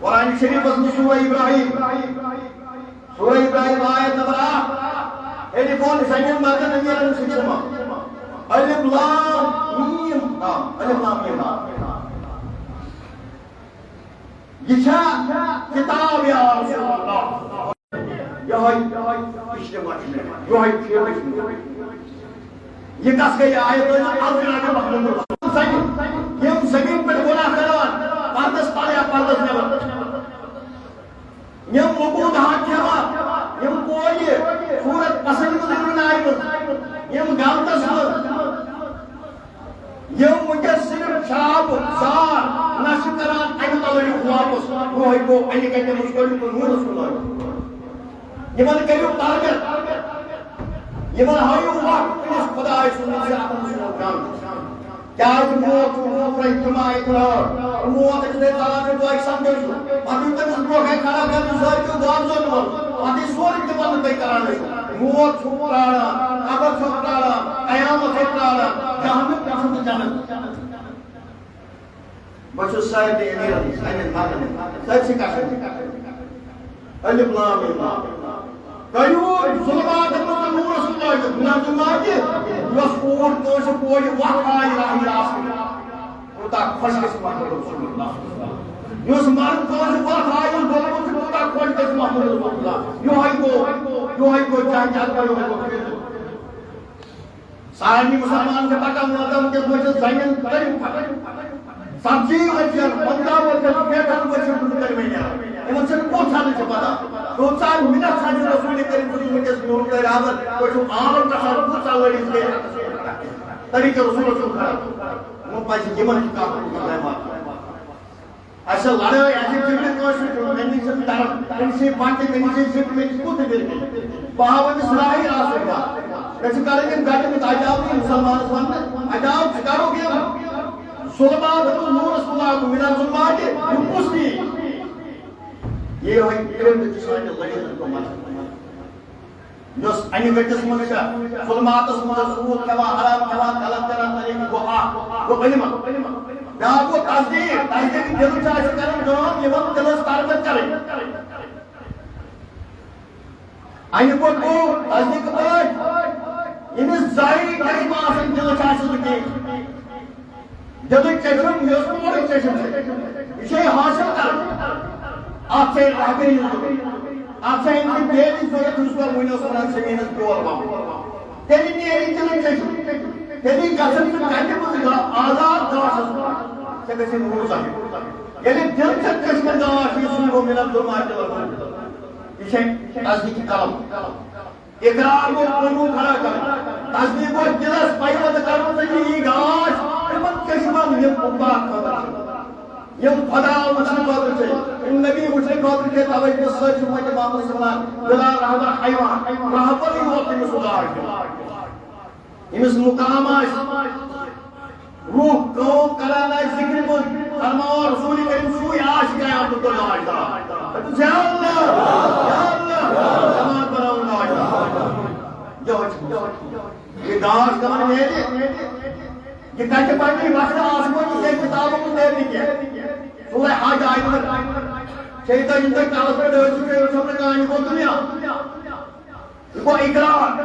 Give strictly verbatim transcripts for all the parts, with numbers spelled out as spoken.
قرآن شریفس منٛز سورہ ابراہیم، سورہ ابراہیم آیت نمبر اکھ، ہیٚرِ بۄن زمین مردن امیرن سۭتۍ چھُ ما؟ الف لام میم، آ، الف لام میم، آ۔ یہِ چھا کتاب یا رسول اللہ؟ یہوے، یہوے اجتماع چھُ مےٚ، یہوے فیوریٹ چھُ مےٚ۔ یہِ کس گٔے آیت؟ الجناب محمد رسول۔ زمین، یِم زمین پٮ۪ٹھ گناہ کران، پردس تل یا پردس نٮ۪بر۔ یِم وقوٗد حق کھٮ۪وان، یِم کورِ صوٗرت پسند منٛز یِوان آیہِ منٛز، یِم غلطس منٛز، یِم وٕنکیٚس صرف شراب زار نشہٕ کران، امہِ تلہٕ یُک واپس، یِہوٚے گوٚو، اَمہِ کَتہِ مُشکِل تہٕ نوٗرس منٛز۔ یِمن کٔرِو تربیت، یِمن ہٲیِو وَتھ پننِس خۄداے سُنٛد، یُس اَتھ منٛز چھُ۔ کیازِ موت چھُ، موت ترٛٲوِتھ تِم آیہِ ترٛٲو۔ موت أمِس نَے ژَلان چھُ، توتہِ سَمجھو سُہ۔ پَتہٕ یُتھ أمِس برونٛہہ کَنہِ کھڑا کَرِ، سُہ سٲرِتھ گۄڈ زوٚن وَن۔ پَتہٕ یہِ سورُے تہِ وَنہٕ تۄہہِ کَران ٲسِو۔ موت چھُ پرٛاران، قبر چھُ پرٛاران، قیامت چھُ پرٛاران، جہنم پٮ۪ٹھ تہٕ جنت۔ بہٕ چھُس سارنٕے أمیٖرَن، سارنٕے مَردَن، سٲرسٕے کَتھَن۔ الف لام میم۔ کٔرِو ظُلماتَن منٛز نوٗرَس منٛز لٲگِتھ، نہ ظُلماتہِ، یۄس کوٗر کٲنٛسہِ کورِ وَتھ ہایہِ راہہِ راستہٕ۔ کوٗتاہ خۄش گژھِ محمد رسول اللہ۔ یُس مرد کٲنٛسہِ وَتھ ہایہِ، یُس ظُلمُت چھُ، کوٗتاہ خۄش گژھِ محمد رسول اللہ۔ یِہوٚے گوٚو، یِہوٚے گوٚو جنگ، یِہوٚے گوٚو فتنہٕ۔ سارنٕے مُسلمانن چھِ پتہ، مٲدان کِس مٔنٛزِس زمین تٔرِو پتہ۔ سبزی ؤرجن، پنٛژاہ ؤرجن، شیٹھن ؤرجن ہُنٛد کٔرۍ مےٚ نیران۔ یِمن چھِنہٕ کُس حدٕے چھِ پتہ۔ کۭژاہ مِنت چھِ اَسہِ رسوٗلِ کریٖم صلی اللہ علیہ وسلم وٕنکیٚس میوٗٹھ کٔرۍ آمٕژ، تُہۍ چھِو عالم گژھان، کۭژاہ لٔڑِس گٔے۔ طریٖقہٕ رسوٗل چھُنہٕ خراب۔ وۄنۍ پَزِ یِمن تہِ کَتھ کُن دٮ۪ماغ۔ اَسہِ چھےٚ لڑٲے، اَسہِ چھِ فِکرِ کٲنٛسہِ ہٕنٛز، تَمہِ نِش چھِنہٕ ڈَران، تٔمِس چھِ یہِ پنٛنہِ، تٔمِس چھِ یہِ فِکرِ، مےٚ چھِ کوٚت یہِ فِکرِ؟ بہٕ ہاوٕ أمِس راہی آسُن کانٛہہ۔ مےٚ چھِ کَرٕنۍ یِم گَرِ، تِم تہِ اَتہِ آو نہٕ مُسلمانَس وَننہٕ، اَتہِ آو، ژٕ کَرُکھ یِم ظُلمات تہٕ نوٗرَس کُن لاگُن، مِنَ ظُلماتِ، یِم کُس نِیہِ؟ یہِ یِہوٚے کِرٛنٛڈ چھُ سانہِ لَڑٲے ہُنٛد مسلہٕ۔ یۄس اَمہِ گٔٹِس منٛز چھےٚ، ظُلماتَس منٛز سوٗد کھٮ۪وان، حرام کھٮ۪وان، غلط کران، طریٖقہٕ گوٚو اکھ، گوٚو علم۔ بیٛاکھ گوٚو تصدیٖق، تصدیٖق دِلہٕ چھِ اَسہِ کران کٲم، یِمن دِلَس تربیت کرٕنۍ۔ اَمہِ پتہٕ گوٚو تصدیٖق پٲٹھۍ، ییٚمِس ظٲہری چشمہٕ آسان، دِلہٕ چھِ اَسہِ نہٕ کینٛہہ۔ دِلٕچ چشم، یۄس نورٕچ چشم چھِ، یہِ چھے حٲصِل کرٕنۍ۔ اَتھ چھے رہبری ضروٗرت۔ اَتھ چھے أمۍ سٕنٛدِ بیٚیہِ ضروٗرت، یُس پَتہٕ وٕنہِ اوس وَنان زٔمیٖنَس بیول وَوُن۔ تیٚلہِ نیرِ دِلٕچ چشم۔ تیٚلہِ گژھن نہٕ کَتہِ منٛز گا-، آزاد گاسَس منٛز۔ ژےٚ گژھِ نوٗر ظٲہِر۔ ییٚلہِ دِل ژےٚ چشمہٕ گاش یہِ سُے گوٚو مِنَ ظُلماتِ۔ یہِ چھے تصدیٖق قلب۔ اقرار گوٚو قلبُک کھڑا کرُن، تصدیٖق گوٚو دِلس پیوند کرُن تہٕ یہِ یی گاش تِمن چشمن یِم پاک خٲطرٕ چھِ، یِم خدا وٕچھنہٕ خٲطرٕ چھِ، یِم نبی وٕچھنہٕ خٲطرٕ چھِ۔ توے چھِ سٲرسٕے امت محمد صلی اللہ علیہ وسلم بلال رہبر حیوان، رہبرٕے یوت تٔمِس سُہ گاش دِوان۔ ییٚمِس مُقام آسہِ، روح کٲم کران آسہِ ذِکرِ منٛز، فرماوان رسول کریم سُے عاشق عبداللہ عاشق۔ دَپُن، یا اللہ، یا اللہ، جماعت بناوُن عاشق۔ یِہوٚے چھُ۔ یہِ گاش کمن میلہِ؟ یہِ کتہِ پرِ؟ یہِ وَسہِ آسمان کِس کِتابن منٛز میلہِ نہٕ کینٛہہ۔ سورہ حج آیہِ نمبر شیٚیہِ تٲجی تہٕ کالس پٮ۪ٹھ ٲسِو تُہۍ وٕچھان تہٕ کانہِ گوٚو دُنیا۔ یہِ گوٚو اقرار۔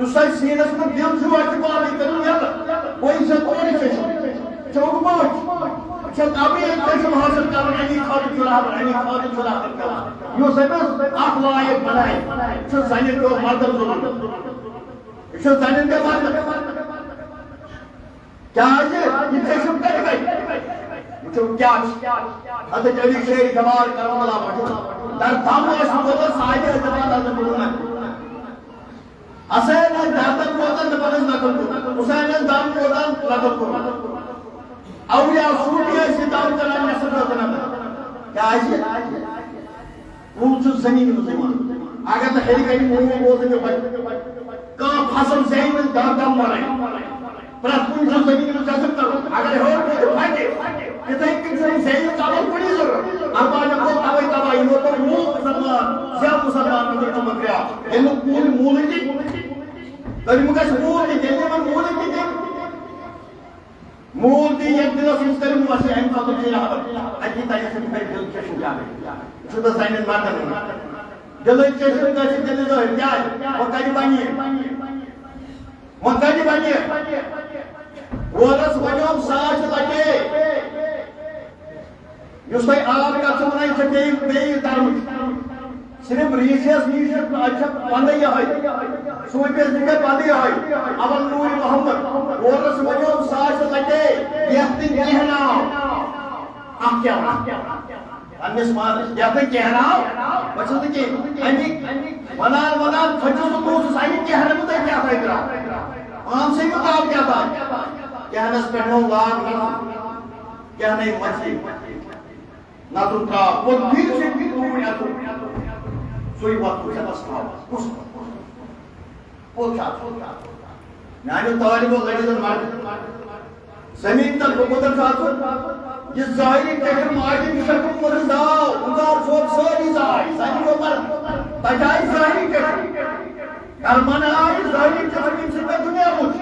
یُس اَسہِ سیٖنَس منٛز دِل چھُ، اَتہِ چھُ پانَے کٔرِو یَلہٕ۔ وۄنۍ چھےٚ کورِ چشم، چھےٚ اُکمٲج، چھےٚ قبرِ ییٚتہِ چشم حٲصِل کَرُن، اَمی خٲطرٕ چھُ رہبر، اَمی خٲطرٕ چھُ رہبر پٮ۪وان۔ یُس أمِس اَتھ لایق بَنایہِ، چھُ زَنہِ پیوٚو مَردَن ضروٗرت۔ یہِ چھُ زَنٮ۪ن تہِ مَردَن۔ کیازِ؟ یہِ چشم کتہِ گٔے؟ وٕچھو کیٛاہ چھُ۔ حضرت علی شیر جمال کرم اللہ وجہہ در دم ٲسۍ ووتان، صحابی ٲسۍ دپان، حضرت محمد حسین ٲسۍ دردن ووتان، دپان ٲسۍ نقل کوٚر۔ حسین ٲسۍ دم ووتان، نقل کوٚر۔ اولیاء صوفی ٲسۍ یہِ دم کران، نٮ۪صٕف ووتان۔ کیازِ؟ کُل چھُ زٔمیٖنہِ منٛز یِوان۔ اگر نہٕ ہیٚرِ کنہِ موم روزُن یہِ وَتہِ، کانٛہہ فصل زینہِ نہٕ دَہ دَم وَرٲے۔ پرٛٮ۪تھ کُنہِ چھُ زٔمیٖنہِ منٛز جذب کَرُن۔ اگر ہیوٚر کھوٚت، یہِ پھٹہِ۔ تِتھَے کٔنۍ چھُ زینہِ ژَلُن کُنی ضروٗرت۔ اَلبتہ گوٚو تَوَے تباہ، یِمو کوٚر موم مُسلمان، زیادٕ مُسلمان، تِمَن چھُ مۄکلیٛاو۔ ییٚلہِ نہٕ کُلۍ موٗلٕے تہِ، تہٕ یِم گژھِ موٗل تہِ دِنۍ، یِمَن موٗلٕے تہِ دِنۍ۔ مول تہِ یتھ دِلس منٛز کٔرِو وسیع، امہِ خٲطرٕ چھِ رحمت۔ اتی تتہِ چھُ پھرِ دِل چشم جانے۔ چھُ تہٕ زنٮ۪ن مردن وَنان۔ دِلٕچ چشم گژھِ دِلہِ دٲرۍ۔ کیٛازِ؟ وۄنۍ کتہِ بنہِ یہِ؟ وۄنۍ کتہِ بنہِ یہِ؟ وولس ؤنِو ساس لٹے۔ یُس تۄہہِ آب کتھ چھِ وَنان، یہِ چھِ بیٚیہِ، بیٚیہِ درمٕچ۔ صرف ریٖشس نِش چھِ، اَتہِ چھِ پَندٕ یِہوٚے۔ سوٗپِس نِش چھِ پَندٕ یِہوٚے۔ اول نوٗرِ محمد، اورَس ؤنِو ساس لَٹے، یَتھ نہٕ کینٛہہ ناو۔ اَتھ کیٛاہ وَنان؟ پنٛنِس پانَس، یَتھ نہٕ کینٛہہ ناو، بہٕ چھُس نہٕ کینٛہہ۔ اَمِکۍ وَنان وَنان تھٔچِس بہٕ گوٚژھُس، اَمِکۍ کینٛہہ نہٕ بہٕ تۄہہِ کیٛاہ تام ترٛاوٕ؟ پانسٕے مہٕ ترٛاو کیٛاہ تام۔ کینٛہہ نَس پٮ۪ٹھ مےٚ لاگ نَتُن، کینٛہہ نَے مَژِ۔ نَتُن ترٛاو، وۄنۍ پھِر چھِ ڈوٗنۍ اَتُن۔ سُے وَتھ وٕچھ اَتَس تھاو۔ کُس وَتھ؟ کوٚت چھُ اَتُن؟ میٛانیو طٲلبو لٔڑِو زَن مَرٕ۔ زٔمیٖن تَل بہٕ کوٚت چھُ اَژُن؟ یہِ ظٲہِری ٹٮ۪کٕر ماجہِ شَکٕل مُرٕ زاو، گُزار صٲب سٲری زاے، زَنہِ گوٚو مَرٕ۔ تَتہِ آیہِ ظٲہِری ٹٮ۪کٕر۔ گَرمَن آیہِ ظٲہِری ٹٮ۪کٕر، ییٚمہِ سۭتۍ مےٚ دُنیا وُچھ۔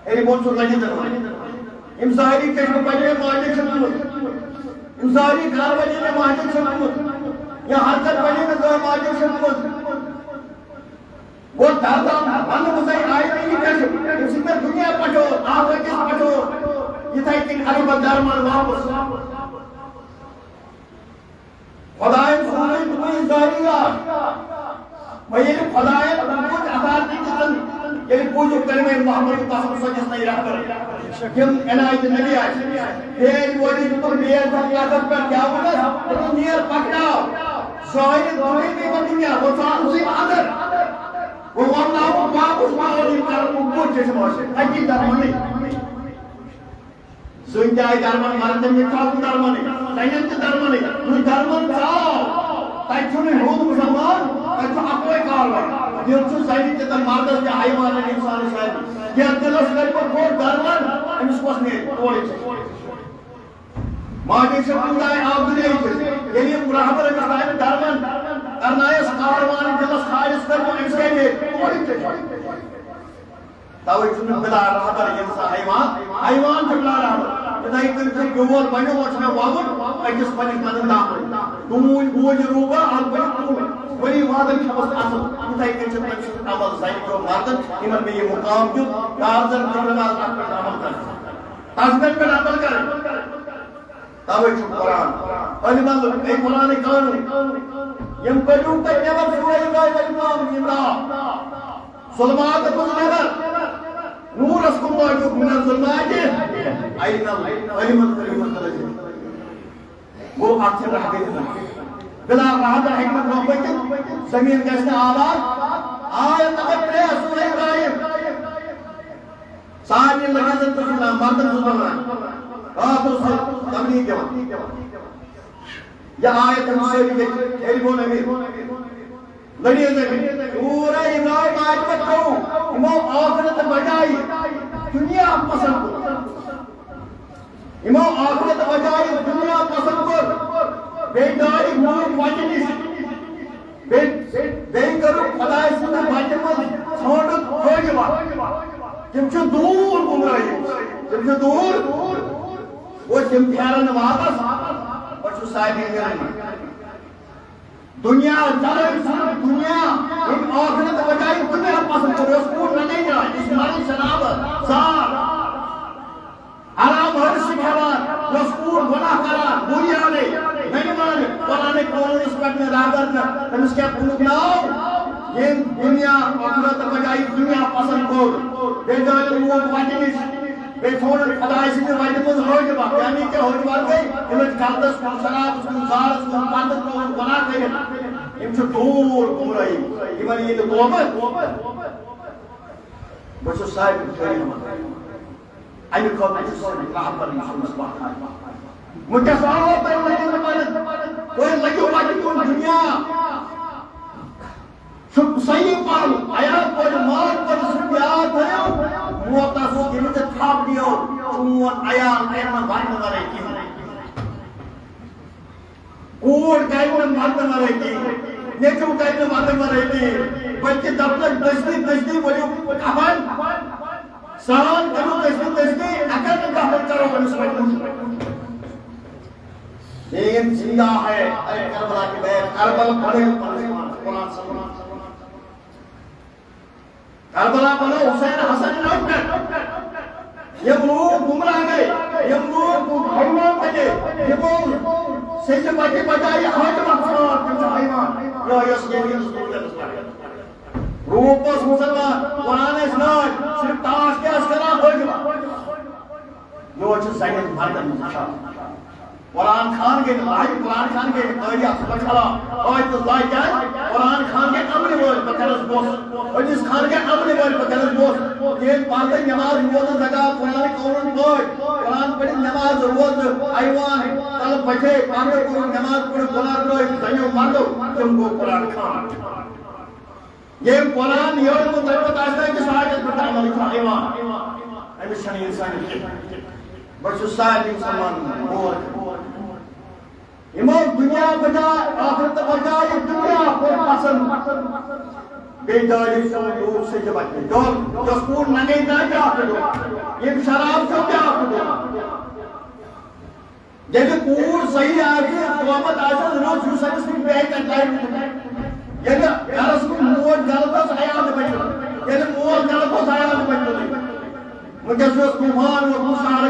ہے، بہٕ اوسُس رٔنِتھ دَپان، یِم ساری چشمہٕ پَزِ مےٚ ماجہِ چھٔکمٕژ، یِم ساری گَرٕ پَزِ مےٚ ماجہِ چھٔکمٕژ، یا حرکت پَزِ مےٚ زانٛہہ ماجہِ چھٔکمٕژ۔ گوٚو دَردان وَنہٕ بہٕ زَے آیہِ مےٚ یہِ چشم، ییٚمہِ سۭتۍ مےٚ دُنیا پَٹھو، آخرتِس پَٹھو، یِتھَے کٔنۍ اَنہٕ بہٕ درمان واپَس۔ خۄدایَن سوٗزٕے تُہۍ ظٲہِری آز۔ وۄنۍ ییٚلہِ خۄدایَن تُہٕنٛز اطاعت تہِ دِژٕن، ییٚلہِ بوٗزِو کلمَے محمد قسم سۄ دِژ نَے رہبر۔ یِم عنایتِ نبی آسہِ۔ بیٚیہِ وٲلِو تُہۍ بیٚیہِ تَتھ یَتَس پٮ۪ٹھ کیٛاہ ووٚنُس؟ دوٚپُن، "نیر پَکناو۔ ظٲہِری دُنیا بیٚیہِ وۄنۍ دُنیا، وۄنۍ ژٕ اَنُن سۭتۍ اَندَر۔ وۄنۍ وَنناوُن واپَس، وۄنۍ اَنُن یہِ کَرُن، وۄنۍ کوٚت چھِ أسۍ وٲتۍ؟ اَتی دَرمَنٕے۔" زٔنۍ تہِ آیہِ درمان، مردن تہِ چھُ آسُن درمانٕے، زنٮ۪ن تہِ درمانٕے۔ یُس درمان ژاو، تتہِ چھُنہٕ ہیوٚن مُسلمان، تتہِ چھُ اکوے کاروٲیی۔ دِل چھُ زنہِ تہِ تہٕ مردس تہِ، حیوانن، انسانس سارنٕے۔ یتھ دِلس لگہِ پتہٕ گوٚو درمان، أمِس کۄس نیرِ؟ تورٕے چھِ۔ ماجہِ چھِ کُنہِ جایہِ آو دُنیا کِس۔ ییٚلہِ یِم رہبر أمِس تانۍ درمان کرنایس، کاروان دِلس خالص کٔرِتھ، أمِس کیٛاہ نیرِ؟ تورٕے چھِ۔ توے چھُنہٕ بلا رہبر یِم سا حیوان، حیوان چھُ بلا رہبر۔ یِتھَے کٔنۍ چھُ بیول بنیومُت چھُ مےٚ وَوُن أکِس پنٛنِس پنٛنِس دامنَس۔ ڈوٗنۍ گوجہِ روٗبا اَتھ بنہِ کُل، ؤری وادَن چھَس اَصٕل۔ یِتھَے کٔنۍ چھِ تٔمۍ سُنٛد عمل زَنہِ کیو مردَن، یِمَن مےٚ یہِ مُقام دیُت، کارزَن خٲطرٕ آز اَتھ پٮ۪ٹھ عمل کَرٕنۍ۔ تَتھ پٮ۪ٹھ عمل کَرٕنۍ۔ توے چھُ قرآن۔ علم ال-، اے قرآن قانون۔ یم کٔڈِو تۄہہِ نٮ۪بر سورہ ابراہیم علیہ السلام، عمران۔ ظلمات کُن نظر۔ نورس کُن وٲتِو من الظلمات۔ عین ال-، علم ال-، علم ال-، علم ال-۔ گوٚو اتھ چھِ رہبر۔ بلا رہبر ہیٚکہِ نہٕ برٛونٛہہ پٔکِتھ۔ زٔمیٖن گژھِ نہٕ آباد۔ آیت نمبر ترٛےٚ، سورہ ابراہیم۔ سارنٕے لٔگِو زَن تُہۍ چھِو وَنان، مردن چھُس بہٕ وَنان۔ راتھ اوس یہِ تبلیغ دِوان۔ یہِ آیت ہن سٲری گٔے، ییٚلہِ ووٚن أمۍ، لٔڑِو زٔمیٖن۔ پوٗرٕ ابراہیم آیت پٮ۪ٹھ تھوٚو، یِمو ٲخرت بجایہِ دُنیا پسنٛد کوٚر۔ یِمو ٲخرت بجایہِ دُنیا پسنٛد کوٚر۔ بیٚیہِ ڈٲلۍ موٗدۍ وَتہِ نِش۔ بیٚیہِ، بیٚیہِ کٔرٕکھ خۄداے سٕنٛدِ وَتہِ منٛز ژھانٛڈُکھ حٲجِبہ۔ تِم چھِ دوٗر گُمرٲہی۔ تِم چھِ دوٗر۔ گوٚو تِم پھیرن واپس۔ پتہٕ چھُ سارنٕے نیرُن۔ دُنیا، چلو اِنسان دُنیا، ییٚمۍ ٲخرت بجایہِ دُنیا پسنٛد کوٚر، یۄس کوٗر ننے جاے، یُس مرِ شراب، زار۔ حرام حرص کھٮ۪وان، یۄس کوٗر گۄناہ کران، بُریانٕے، ننہِ مانہِ، قرآنٕکۍ قونوٗنس پٮ۪ٹھ نہٕ رہبر نہٕ، تٔمِس کیٛاہ پوٚرُکھ ناو؟ ییٚمۍ دُنیا ٲخرت بجایہِ دُنیا پسنٛد کوٚر، بیٚیہِ ڈٲلِن لوٗکھ وَتہِ نِش، بیٚیہِ ژھونُن خۄداے سٕنٛدِ وَتہِ منٛز حٲجِبہ، یعنی کہِ حٲجِبہ گٔے یِمن کردس کُن، شرابس کُن، زارس کُن، پردٕ ترٛووُن، گۄناہ کٔرِتھ۔ یِم چھِ دوٗر گُمرٲہی، یِمن یی نہٕ توبہٕ۔ بہٕ چھُس سارِوٕے خٲلی ہٮ۪وان۔ اَمہِ خٲطرٕ چھُ سٲنۍ رہبر یُس أمِس وقت آسہِ۔ وٕنکیٚس آو تۄہہِ لٔگِو نہٕ پَرٕنۍ۔ تُہۍ لٔگِو وَتہِ کُن دُنیا۔ چھُ صحیح پَرُن۔ عیال پٲٹھۍ، ماج پٲٹھۍ سُہ یاد تھٲیِو۔ موتَس ییٚمہِ تہِ تھپھ دِیو، چون عیال کَرِ نہٕ وَننہٕ وَرٲے کِہیٖنۍ۔ کوٗر کَرِ نہٕ وَننہٕ وَرٲے کِہیٖنۍ۔ نیٚچوٗ کَرِ نہٕ وَننہٕ وَرٲے کِہیٖنۍ۔ بلکہِ دَپنَس دٔستی دٔستی ؤلِو کَفَن۔ سان کرو تسبیح، تسبیح، اگر نہ کہہ کرو أمِس پٮ۪ٹھ۔ لیکن زندہ ہے، اے کربلا کے بیت، کربل پڑھے پنس پانس، قرآن سمجھ۔ کربلا بنو حسین حسن لوگ پہ۔ یہ لوگ گمراہ گئے، یہ لوگ حیوان بنے، یہ لوگ سجدہ بجے بجائے حاجم حسان، تم حیوان۔ یہ یس یہ روپ اوس مسلمان، قرآن ٲسۍ نٲلۍ، صرف تاش کیٛاہ ٲس کران؟ حٲجِم۔ یور چھِ زَنٮ۪ن مردَن ہٕنٛز وٕچھان۔ قرآن خان گٔے نہٕ لایِق، قرآن خان گٔے نہٕ قٲرۍ اَتھ صُبحَس خلاف۔ قٲرۍ تہٕ لایِق کیٛازِ؟ قرآن خان گٔے اَمنہِ وٲلۍ، بہٕ کَرَس بوٚس۔ حدیث خان گٔے اَمنہِ وٲلۍ، بہٕ کَرَس بوٚس۔ ییٚلہِ پَردٕ نٮ۪ماز، روزٕ، زکات، قرآن قانوٗن پٲٹھۍ، قرآن پٔرِتھ نٮ۪ماز، روزٕ، ایوان، تَلہٕ پَتھے، پَردٕ کوٚرُکھ، نٮ۪ماز پٔرٕکھ، گۄناہ ترٛٲوِتھ، زَنیو مردو، تِم گوٚو قرآن خان۔ ییٚمۍ قرآن یورٕ مُتعلِق آسہِ نہ أکِس حاجت پٮ۪ٹھ عمل چھُ یِوان، أمِس چھَنہٕ اِنسٲنیت کینٛہہ۔ بہٕ چھُس سارنٕے مُسلمانَن مول۔ یِمو دُنیا بجا، آخرت بجا یہِ دُنیا کوٚر پسنٛد۔ بیٚیہِ دٲرِو سیوٚد لوٗکھ سیٚدِ وَتہِ۔ ڈوٚل، یۄس کوٗر ننگے درٛاے بیٛاکھ ڈوٚل۔ ییٚمۍ شراب چیوٚو بیٛاکھ ڈوٚل۔ ییٚلہِ کوٗر صحیح آسہِ، قومت آسٮ۪س، رُت ہیوٗ سٔمِس نِش بیٚہہِ تَتہِ لَرِ۔ ییٚلہِ گَرَس منٛز موج غلط ٲس، عیال تہِ بَچہِ۔ ییٚلہِ مول غلط اوس، عیال تہِ بَچہِ۔ وٕنکیٚس یُس طوٗفان ووتمُت شہرَس